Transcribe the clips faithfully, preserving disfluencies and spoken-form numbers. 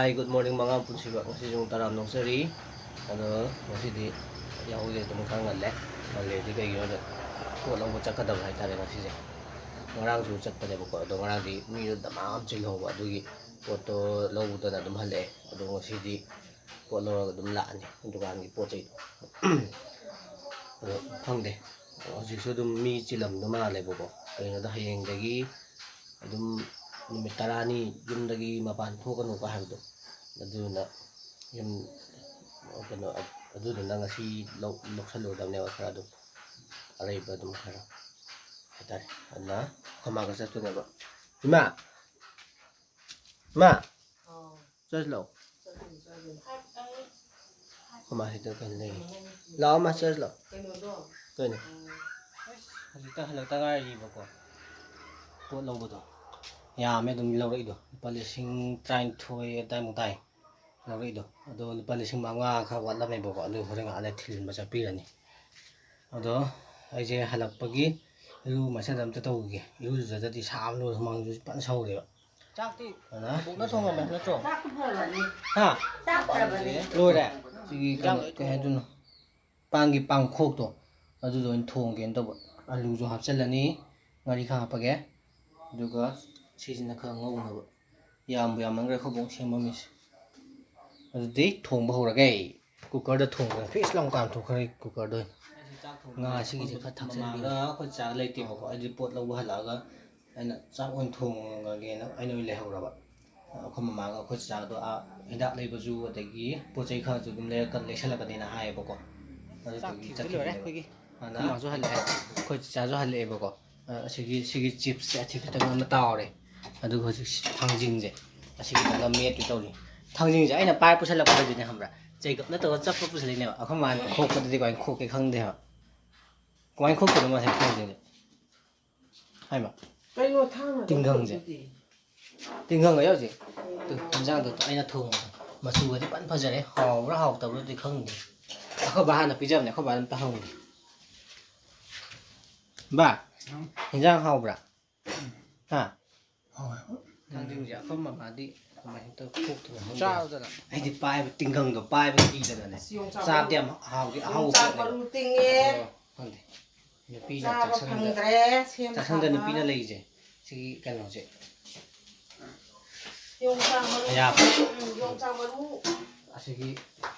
Hi, good morning, ꯃꯉꯥ ꯄꯨꯟꯁꯤꯕ꯫ ꯉꯁꯤꯁꯨ ꯇꯔꯥꯝꯅ ꯑꯣꯛꯆꯔꯤ꯫ ꯑꯗꯣ ꯉꯁꯤꯗꯤ ꯌꯥꯍꯧꯁꯦ ꯑꯗꯨꯝ ꯈꯔ ꯉꯜꯂꯦ꯫ ꯉꯜꯂꯦꯗꯤ ꯀꯩꯒꯤꯅꯣꯗ ꯄꯣꯠ ꯂꯧꯕ ꯆꯠꯀꯗꯕ ꯍꯥꯏꯇꯥꯔꯦ ꯉꯁꯤꯁꯦ꯫ ꯉꯔꯥꯡꯁꯨ ꯆꯠꯄꯅꯦꯕꯀꯣ, ꯑꯗꯣ ꯉꯔꯥꯡꯗꯤ ꯃꯤꯗꯣ ꯗꯃꯥ ꯑꯃ ꯆꯤꯜꯍꯧꯕ, ꯑꯗꯨꯒꯤ ꯄꯣꯠꯇꯣ ꯂꯧꯗꯅ ꯑꯗꯨꯝ ꯍꯜꯂꯛꯑꯦ꯫ ꯑꯗꯣ ꯉꯁꯤꯗꯤ ꯄꯣꯠ ꯂꯧꯔꯒ ꯑꯗꯨꯝ ꯂꯥꯛꯑꯅꯤ ꯗꯨꯀꯥꯟꯒꯤ ꯄꯣꯠ ꯆꯩꯗꯣ꯫ ꯑꯗꯣ ꯈꯪꯗꯦ, ꯍꯧꯖꯤꯛꯁꯨ ꯑꯗꯨꯝ ꯃꯤ ꯆꯤꯜꯂꯝꯗꯧ ꯃꯥꯜꯂꯦꯕꯀꯣ꯫ ꯀꯩꯒꯤꯅꯣꯗ ꯍꯌꯦꯡꯗꯒꯤ ꯑꯗꯨꯝ ꯅꯨꯃꯤꯠ ꯇꯔꯥꯅꯤ ꯌꯨꯝꯗꯒꯤ ꯃꯄꯥꯟ ꯊꯣꯛꯀꯅꯨꯀꯣ ꯍꯥꯏꯕꯗꯣ꯫ ꯑꯗꯨꯅ ꯌꯨꯝ, ꯀꯩꯅꯣ, ꯑꯗꯨꯗꯨꯅ ꯉꯁꯤ ꯂꯧ-, ꯂꯧꯁꯜꯂꯨꯔꯗꯕꯅꯦꯕ ꯈꯔ ꯑꯗꯨꯝ, ꯑꯔꯩꯕ ꯑꯗꯨꯝ ꯈꯔ ꯍꯥꯏꯇꯥꯔꯦ꯫ ꯑꯗꯨꯅ ꯑꯩꯈꯣꯏ ꯃꯥꯒ ꯆꯠꯇꯣꯏꯅꯦꯕ꯫ ꯏꯃꯥ! ꯏꯃꯥ! ꯆꯠꯂꯣ꯫ ꯑꯩꯈꯣꯏ ꯃꯥ ꯁꯤꯗ ꯀꯩꯅꯣ ꯂꯩ꯫ ꯂꯥꯛꯑꯣ, ꯃꯥ ꯆꯠꯂꯣ꯫ ꯀꯩꯅꯣ? ꯍꯧꯖꯤꯛꯇ ꯍꯜꯂꯛꯇ ꯉꯥꯏꯔꯤꯕꯀꯣ꯫ ꯄꯣꯠ ꯂꯧꯕꯗꯣ ꯌꯥꯝꯃꯦ ꯑꯗꯨꯝ ꯂꯧꯔꯛꯏꯗꯣ, ꯂꯨꯄꯥ ꯂꯤꯁꯤꯡ ꯇꯔꯥꯅꯤꯊꯣꯏ ꯑꯗꯨꯋꯥꯏꯃꯨꯛ ꯇꯥꯏ ꯂꯧꯔꯛꯏꯗꯣ꯫ ꯑꯗꯣ ꯂꯨꯄꯥ ꯂꯤꯁꯤꯡ ꯃꯉꯥ ꯈꯔ ꯋꯥꯠꯂꯝꯃꯦꯕꯀꯣ, ꯑꯗꯨ ꯍꯣꯔꯦꯟ ꯉꯥꯏꯍꯥꯛ ꯂꯩꯔ ꯊꯤꯟꯕ ꯆꯠꯄꯤꯔꯅꯤ꯫ ꯑꯗꯣ ꯑꯩꯁꯦ ꯍꯜꯂꯛꯄꯒꯤ ꯏꯔꯨ ꯃꯥꯏꯁꯤꯡ ꯑꯝꯇ ꯇꯧꯈꯤꯒꯦ꯫ ꯏꯔꯨꯖꯗ꯭ꯔꯗꯤ ꯁꯥꯕꯅ ꯂꯣꯏꯔꯦ, ꯍꯨꯃꯥꯡꯁꯨ ꯐꯖꯅ ꯁꯧꯔꯦꯕ꯫ ꯆꯥꯛꯇꯤ ꯑꯗꯨꯅ ꯕꯣꯛꯅ ꯊꯣꯡꯉꯝꯃꯦ ꯅꯠꯇ꯭ꯔꯣ? ꯆꯥꯛꯇꯤ ꯄꯨꯔꯛꯑꯅꯤ꯫ ꯍꯥ? ꯆꯥꯛ ꯄꯨꯔꯛꯑꯕꯅꯦ꯫ ꯂꯣꯏꯔꯦ꯫ ꯁꯤꯒꯤ ꯀꯩꯅꯣ, ꯏꯟꯖꯥꯡ ꯂꯣꯏ ꯀꯩ ꯍꯥꯏꯗꯣꯏꯅꯣ? ꯄꯥꯟꯒꯤ ꯄꯥꯡꯈꯣꯛꯇꯣ, ꯑꯗꯨꯗꯣ ꯑꯣꯏꯅ ꯊꯣꯡꯒꯦꯅ ꯇꯧꯕ꯫ ꯑꯂꯨꯁꯨ ꯍꯥꯞꯆꯤꯜꯂꯅꯤ, ꯉꯥꯔꯤ ꯈꯔ ꯍꯥꯞꯄꯒꯦ, ꯑꯗꯨꯒ ꯁꯤꯁꯤꯅ ꯈꯔ ꯉꯧꯅꯕ꯫ ꯌꯥꯝꯕꯨ ꯌꯥꯝꯃꯟꯈ꯭ꯔꯦ ꯑꯩꯈꯣꯏ ꯕꯣꯛ ꯁꯦꯝꯕ ꯃꯤꯁꯦ꯫ ꯑꯗꯨꯗꯤ ꯊꯣꯡꯕ ꯍꯧꯔꯒꯦ꯫ ꯀꯨꯀꯔꯗ ꯊꯣꯡꯕꯅ ꯐꯤꯁ ꯂꯥꯎ ꯀꯥꯝꯊꯣꯛꯈ꯭ꯔꯦ ꯀꯨꯀꯔꯗ ꯑꯣꯏꯅ꯫ ꯉꯥ ꯑꯁꯤꯒꯤꯁꯦ ꯈꯔ ꯊꯥꯛꯆꯟꯕꯤꯔꯣ꯫ ꯃꯃꯥꯒ ꯑꯩꯈꯣꯏ ꯆꯥ ꯂꯩꯇꯦꯕꯀꯣ, ꯑꯩꯗꯤ ꯄꯣꯠ ꯂꯧꯕ ꯍꯜꯂꯛꯑꯒ ꯑꯩꯅ ꯆꯥꯛ ꯑꯣꯏꯅ ꯊꯣꯡꯉꯒꯦꯅ ꯑꯩꯅ ꯑꯣꯏꯅ ꯂꯩꯍꯧꯔꯕ꯫ ꯑꯩꯈꯣꯏ ꯃꯃꯥꯒ ꯑꯩꯈꯣꯏ ꯆꯥꯗꯣ ꯑꯥ ꯍꯤꯗꯥꯛ ꯂꯩꯕꯁꯨ ꯑꯗꯒꯤ ꯄꯣꯠ ꯆꯩ ꯈꯔꯁꯨ ꯑꯗꯨꯝ ꯂꯩꯔꯛꯀ-, ꯂꯩꯁꯜꯂꯛꯀꯅꯤꯅ ꯍꯥꯏꯌꯦꯕꯀꯣ꯫ ꯑꯗꯨꯗꯨꯒꯤ ꯆꯥꯛ ꯊꯤꯕ ꯂꯣꯏꯔꯦ ꯆꯠꯈꯤꯕꯅꯦꯕ꯫ ꯑꯩꯈꯣꯏꯒꯤ꯫ ꯑꯗꯨꯅ ꯑꯩꯈꯣꯏ ꯃꯥꯁꯨ ꯍꯜꯂꯛꯑꯦ, ꯑꯩꯈꯣꯏ ꯆꯥꯁꯨ ꯍꯜꯂꯛꯑꯦꯕꯀꯣ꯫ ꯑ, ꯑꯁꯤꯒꯤ, ꯁꯤꯒꯤ ꯆꯤꯞꯁꯁꯦ ꯑꯁꯤ ꯈꯤꯇꯪ ꯑꯃ ꯇꯥꯎꯔꯦ꯫ ꯑꯗꯨꯒ ꯍꯧꯖꯤꯛ ꯊꯥꯡꯖꯤꯡꯁꯦ ꯑꯁꯤꯒꯤꯗꯒ ꯃꯦꯠꯀꯦ ꯇꯧꯔꯤ꯫ ꯊꯥꯡꯖꯤꯡꯁꯦ ꯑꯩꯅ ꯄꯥꯏꯔ ꯄꯨꯁꯜꯂꯛꯄꯗꯗꯤꯅꯦ, ꯈꯪꯕ꯭ꯔꯥ? ꯆꯩꯒꯞ ꯅꯠꯇꯕ ꯆꯞꯄ ꯄꯨꯁꯜꯂꯛꯏꯅꯦꯕ꯫ ꯑꯩꯈꯣꯏ ꯃꯥꯅ ꯈꯣꯛꯄꯗꯗꯤ ꯀꯃꯥꯏꯅ ꯈꯣꯛꯀꯦ ꯈꯪꯗꯦ ꯍꯥꯏꯕ꯫ ꯀꯃꯥꯏꯅ ꯈꯣꯛꯇꯣꯏꯅꯣ ꯃꯥꯁꯦ ꯊꯥꯡꯖꯤꯡꯁꯦ? ꯍꯥꯏꯃ꯫ ꯀꯩꯅꯣ ꯊꯥꯡꯅ ꯇꯤꯡꯒꯪꯁꯦ꯫ ꯇꯧꯕꯗꯨꯗꯤ? ꯇꯤꯡꯒꯪ ꯍꯥꯏꯌꯣ ꯍꯧꯖꯤꯛ꯫ ꯇꯨ, ꯏꯟꯖꯥꯡꯗꯣ ꯑꯩꯅ ꯊꯣꯡꯕꯗꯣ꯫ ꯃꯆꯨꯒꯗꯤ ꯐꯖꯅ ꯐꯖꯔꯦ꯫ ꯍꯥꯎꯕ꯭ꯔꯥ ꯍꯥꯎꯇꯕ꯭ꯔꯥꯗꯤ ꯈꯪꯗꯦ꯫ ꯑꯩꯈꯣꯏ ꯕꯥ ꯍꯥꯟꯅ ꯄꯤꯖꯕꯅꯦ, ꯑꯩꯈꯣꯏ ꯕꯥꯗ ꯑꯝꯇ ꯍꯪꯒꯦ꯫ ꯕꯥ, ꯎꯝ꯫ ꯏꯟꯖꯥꯡ ꯍꯥꯎꯕ꯭ꯔꯥ? ꯍꯥ? ꯍꯥꯎꯋꯦ꯫ ꯊꯥꯡꯖꯤꯡꯁꯦ ꯑꯩꯈꯣꯏ ꯃꯃꯥꯗꯤ ꯀꯃꯥꯏꯅ ꯇꯧ-, ꯈꯣꯛꯇꯣꯏꯅꯣ ꯈꯪꯗꯦ꯫ ꯆꯥꯔꯣꯗꯅ꯫ ꯑꯩꯗꯤ ꯄꯥꯏꯕ ꯇꯤꯡꯒꯪꯗꯣ ꯄꯥꯏꯕ ꯀꯤꯗꯅꯅꯦ꯫ ꯑꯁ, ꯌꯣꯡꯆꯥꯛ ꯆꯥꯕꯗꯤ ꯃꯔꯨ-, ꯌꯥꯝ ꯍꯥꯎꯗꯤ ꯑꯍꯥꯎꯕ ꯌꯣꯡꯆꯥꯛ ꯄꯣꯠꯅꯦꯕ꯫ ꯃꯔꯨ ꯇꯤꯡꯉꯦ꯫ ꯑꯗꯣ ꯈꯪꯗꯦ꯫ ꯅꯨꯄꯤꯅ ꯆꯥꯕ ꯆꯥꯛꯁꯪꯗ, ꯐꯪꯗ꯭ꯔꯦ, ꯁꯦꯝ ꯆꯥꯛꯁꯪꯗ ꯁꯥꯕ꯫ ꯅꯨꯄꯤꯅ ꯂꯩꯁꯦ꯫ ꯁꯤꯒꯤ ꯀꯩꯅꯣꯁꯦ꯫ ꯌꯣꯡꯆꯥꯛ ꯃꯔꯨ꯫ ꯑꯌꯥꯕ꯫ ꯎꯝ, ꯌꯣꯡꯆꯥꯛ ꯃꯔꯨ꯫ ꯑꯁꯤꯒꯤ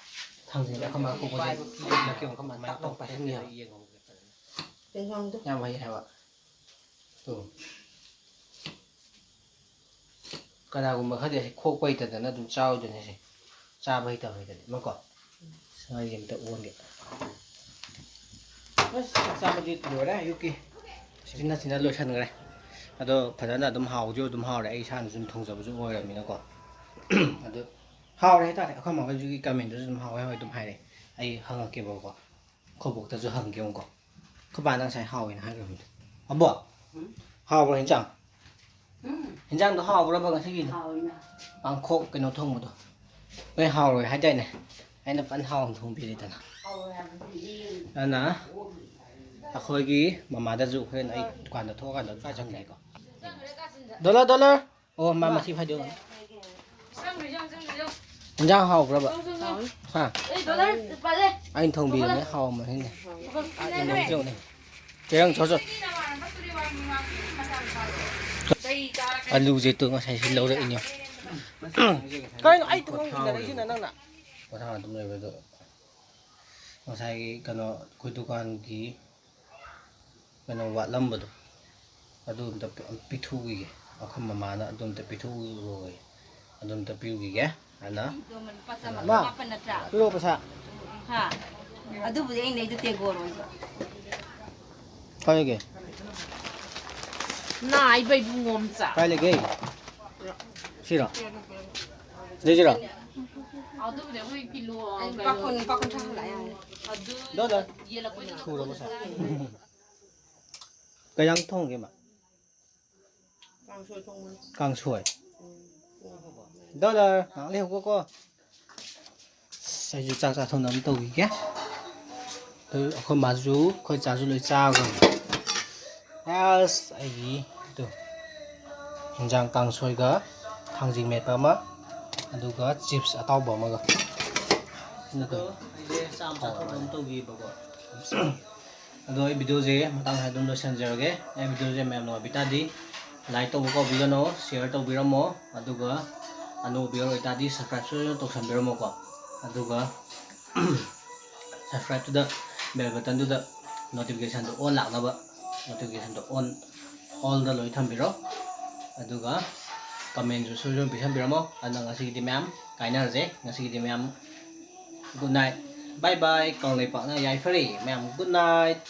ꯊꯥꯡꯖꯤꯡ ꯑꯩꯈꯣꯏ ꯃꯥ ꯈꯣꯛꯄꯁꯦ ꯂꯛꯀꯤ ꯑꯩꯈꯣꯏ ꯃꯥ ꯇꯥꯛ ꯂꯥꯎ ꯄꯥꯏꯍꯟꯒꯦ ꯍꯥꯏꯕ꯫ ꯇꯤꯡꯈꯪꯗꯣ꯫ ꯌꯥꯝ ꯍꯩ ꯍꯥꯏꯕ꯫ ꯇꯨ꯫ ꯀꯅꯥꯒꯨꯝꯕ ꯈꯔꯗꯤ ꯑꯁꯤ ꯈꯣꯛꯄ ꯍꯩꯇꯗꯅ ꯑꯗꯨꯝ ꯆꯥꯔꯣꯏꯗꯣꯏꯅꯦ ꯑꯁꯦ꯫ ꯆꯥꯕ ꯍꯩꯇꯕ ꯍꯩꯇꯗꯤ ꯑꯃꯀꯣ꯫ ꯁꯉꯥꯏꯁꯦ ꯑꯝꯇ ꯑꯣꯟꯒꯦ꯫ ꯑꯁ, ꯆꯥꯛ ꯆꯥꯕꯗꯤ ꯂꯣꯏꯔꯦ ꯑꯌꯨꯛꯀꯤ꯫ ꯁꯤꯅ, ꯁꯤꯅ ꯂꯣꯏꯁꯟꯈ꯭ꯔꯦ꯫ ꯑꯗꯣ ꯐꯖꯅ ꯑꯗꯨꯝ ꯍꯥꯎꯁꯨ ꯑꯗꯨꯝ ꯍꯥꯎꯔꯦ꯫ ꯑꯩ ꯏꯁꯥꯅ ꯁꯨꯝ ꯊꯣꯡꯖꯕꯁꯨ ꯑꯣꯏꯔꯕꯅꯤꯅꯀꯣ꯫ ꯑꯗꯨ ꯍꯥꯎꯔꯦ ꯍꯥꯏꯇꯥꯔꯦ꯫ ꯑꯩꯈꯣꯏ ꯃꯈꯣꯏꯁꯨ ꯀꯃꯦꯟꯗꯁꯨ ꯑꯗꯨꯝ ꯍꯥꯎꯋꯦ ꯍꯥꯎꯋꯦ ꯑꯗꯨꯝ ꯍꯥꯏꯔꯦ꯫ ꯑꯩ ꯍꯪꯉꯛꯀꯦꯕꯀꯣ꯫ ꯑꯩꯈꯣꯏ ꯕꯣꯛꯇꯁꯨ ꯍꯪꯒꯦ ꯑꯃꯨꯛꯀꯣ꯫ ꯑꯩꯈꯣꯏ ꯕꯥꯅ ꯉꯁꯥꯏ ꯍꯥꯎꯋꯦꯅ ꯍꯥꯏꯈ꯭ꯔꯕꯅꯤ꯫ ꯑꯕꯣ, ꯎꯝ? ꯍꯥꯎꯕ꯭ꯔꯣ ꯍꯤꯟꯖꯥꯡ? ꯎꯝ꯫ ꯍꯤꯟꯖꯥꯡꯗꯣ ꯍꯥꯎꯕ꯭ꯔꯕ ꯉꯁꯤꯒꯤꯗꯣ? ꯍꯥꯎꯋꯤꯅ꯫ ꯄꯥꯡꯈꯣꯛ ꯀꯩꯅꯣ ꯊꯣꯡꯕꯗꯣ꯫ ꯅꯣꯏ ꯍꯥꯎꯔꯣꯏ ꯍꯥꯏꯗꯥꯏꯅꯦ? ꯑꯩꯅ ꯐꯖꯅ ꯍꯥꯎꯅ ꯊꯣꯡꯕꯤꯔꯦꯗꯅ꯫ ꯍꯥꯎꯋꯦ ꯍꯥꯏꯕꯗꯤ ꯌꯦꯡꯉꯦ꯫ ꯑꯗꯨꯅ ꯑꯩꯈꯣꯏꯒꯤ ꯃꯃꯥꯗꯁꯨ ꯍꯣꯔꯦꯟ ꯑꯩ ꯗꯨꯀꯥꯟꯗ ꯊꯣꯛꯑꯀꯥꯟꯗ ꯑꯗꯨꯝ ꯍꯪꯒꯦꯀꯣ꯫ Dollar, dollar! ꯑꯣ, ꯃꯥ ꯃꯊꯤ ꯐꯥꯏꯗꯣꯛꯑꯣ꯫ ꯏꯟꯖꯥꯡ ꯍꯥꯎꯕ꯭ꯔꯕ? ꯍꯥꯎꯋꯤ꯫ ꯍꯥ? ꯑꯦ, ꯗꯣꯂꯔ, ꯄꯥꯜꯂꯦ꯫ ꯑꯩꯅ ꯊꯣꯡꯕꯤꯕꯅꯦ, ꯍꯥꯎꯔꯝꯃꯅꯤꯅꯦ꯫ ꯄꯥꯜꯂꯦ꯫ ꯆꯦꯔꯪ ꯆꯣ ꯆꯣ꯫ ꯑꯂꯨꯁꯦ ꯇꯨ ꯉꯁꯥꯏꯁꯤ ꯂꯧꯔꯛꯏꯅꯦ꯫ ꯀꯩꯅꯣ ꯑꯩ ꯇꯨꯝꯐꯝ ꯏꯟꯅꯔꯛꯏꯁꯤꯅ ꯅꯪꯅ? ꯄꯣꯊꯥ ꯑꯗꯨꯝ ꯂꯩꯕꯗꯣ ꯉꯁꯥꯏꯒꯤ ꯀꯩꯅꯣ ꯑꯩꯈꯣꯏ ꯗꯨꯀꯥꯟꯒꯤ ꯀꯩꯅꯣ ꯋꯥꯠꯂꯝꯕꯗꯣ ꯑꯗꯨ ꯑꯝꯇ ꯄꯤ-, ꯄꯤꯊꯣꯛꯈꯤꯒꯦ꯫ ꯑꯩꯈꯣꯏ ꯃꯃꯥꯅ ꯑꯗꯨ ꯑꯝꯇ ꯄꯤꯊꯣꯛꯎꯔꯣꯌꯦ꯫ ꯑꯗꯨ ꯑꯝꯇ ꯄꯤꯔꯨꯈꯤꯒꯦ꯫ ꯑꯗꯨꯅ ꯏꯗꯣ ꯃ-, ꯂꯨꯄꯥ ꯆꯥꯝꯃ ꯃꯥ, ꯃꯥꯄꯟ ꯅꯠꯇ꯭ꯔꯥ? ꯄꯤꯔꯛꯑꯣ ꯄꯩꯁꯥ꯫ ꯍꯥ? ꯑꯗꯨꯕꯨꯗꯤ ꯑꯩꯅ ꯂꯩꯗꯣ ꯇꯦꯒꯣꯔ ꯑꯣꯏꯕ꯫ ꯀꯥꯏ ꯂꯩꯒꯦ? ꯅꯥꯏꯕ ꯏꯕꯨꯡꯉꯣ ꯃꯆꯥ꯫ ꯀꯥꯏ ꯂꯩꯒꯦ? ꯁꯤꯔꯣ? ꯁꯤꯗꯩꯁꯤꯔꯣ? ꯑꯗꯨꯕꯨꯗꯤ ꯑꯩꯈꯣꯏ ꯀꯤꯂꯣ ꯑꯩ ꯂꯨꯄꯥ ꯀꯨꯟ, ꯂꯨꯄꯥ ꯀꯨꯟꯊ꯭ꯔꯥ ꯍꯜꯂꯛꯑꯦ ꯍꯥꯏꯕꯅꯦ꯫ ꯑꯗꯨ ꯗꯣ, ꯗꯣ꯫ ꯌꯦꯜꯂꯛꯄꯩꯗꯨꯅ ꯊꯨꯔꯕꯣ ꯁꯥꯔ? ꯀꯨꯟ ꯆꯥꯔꯤꯅꯦ꯫ ꯀꯩ ꯏꯟꯖꯥꯡ ꯊꯣꯡꯒꯦ, ꯃꯥ? ꯀꯥꯡꯁꯣꯏ ꯊꯣꯡꯕꯅꯤ꯫ ꯀꯥꯡꯁꯣꯏ꯫ ꯎꯝ꯫ ꯗꯣꯂꯔ, ꯉꯥꯏꯍꯥꯛ ꯂꯩꯍꯧꯀꯣ꯫ ꯑꯁ, ꯑꯩꯁꯨ ꯆꯥꯛ ꯆꯥꯊꯣꯛꯅꯕ ꯇꯧꯈꯤꯒꯦ꯫ ꯑꯗꯨ ꯑꯩꯈꯣꯏ ꯃꯥꯁꯨ, ꯑꯩꯈꯣꯏ ꯆꯥꯁꯨ ꯂꯣꯏ ꯆꯥꯈ꯭ꯔꯕꯅꯤ꯫ ꯑꯁ, ꯑꯩꯒꯤ ꯇꯨ, ꯏꯟꯖꯥꯡ ꯀꯥꯡꯁꯣꯏꯒ ꯊꯥꯡꯖꯤꯡ ꯃꯦꯠꯄ ꯑꯃ, ꯑꯗꯨꯒ ꯆꯤꯞꯁ ꯑꯇꯥꯎꯕ ꯑꯃꯒ꯫ ꯑꯗꯣ ꯑꯩꯁꯦ ꯆꯥꯛ ꯆꯥꯊꯣꯛꯄ ꯑꯃ ꯇꯧꯈꯤꯕꯀꯣ꯫ ꯑꯗꯣ ꯑꯩ ꯚꯤꯗꯤꯑꯣꯁꯦ ꯃꯇꯥꯡ ꯁ꯭ꯋꯥꯏꯗ ꯑꯗꯨꯝ ꯂꯣꯏꯁꯤꯟꯖꯔꯒꯦ꯫ ꯑꯩ ꯚꯤꯗꯤꯑꯣꯁꯦ ꯃꯌꯥꯝ ꯅꯨꯡꯉꯥꯏꯕꯤ ꯇꯥꯔꯗꯤ ꯂꯥꯏꯛ ꯇꯧꯕ ꯀꯥꯎꯕꯤꯒꯅꯣ, ꯁꯤꯌꯔ ꯇꯧꯕꯤꯔꯝꯃꯣ, ꯑꯗꯨꯒ ꯑꯅꯧꯕ ꯚꯤꯗꯤꯑꯣ ꯑꯣꯏꯇꯥꯔꯗꯤ ꯁꯕꯁꯀ꯭ꯔꯥꯏꯕꯁꯨ ꯇꯧꯁꯟꯕꯤꯔꯝꯃꯣꯀꯣ꯫ ꯑꯗꯨꯒ ꯁꯕꯁꯀ꯭ꯔꯥꯏꯕꯇꯨꯗ ꯕꯦꯜ ꯕꯇꯟꯗꯨꯗ ꯅꯣꯇꯤꯐꯤꯀꯦꯁꯟꯗꯣ ꯑꯣꯟ ꯂꯥꯛꯅꯕ, ꯅꯣꯇꯤꯐꯤꯀꯦꯁꯟꯗꯣ ꯑꯣꯟ ꯑꯣꯜꯗ ꯂꯣꯏ ꯊꯝꯕꯤꯔꯣ꯫ ꯑꯗꯨꯒ ꯀꯃꯦꯟꯁꯨ ꯁꯣꯏꯗꯅ ꯄꯤꯁꯟꯕꯤꯔꯝꯃꯣ꯫ ꯑꯗꯨꯅ ꯉꯁꯤꯒꯤꯗꯤ ꯃꯌꯥꯝ ꯀꯥꯏꯅꯔꯁꯦ꯫ ꯉꯁꯤꯒꯤꯗꯤ ꯃꯌꯥꯝ good night, bye bye꯫ ꯀꯪꯂꯩꯄꯥꯛꯅ ꯌꯥꯏꯐꯔꯦ ꯃꯌꯥꯝ, good night꯫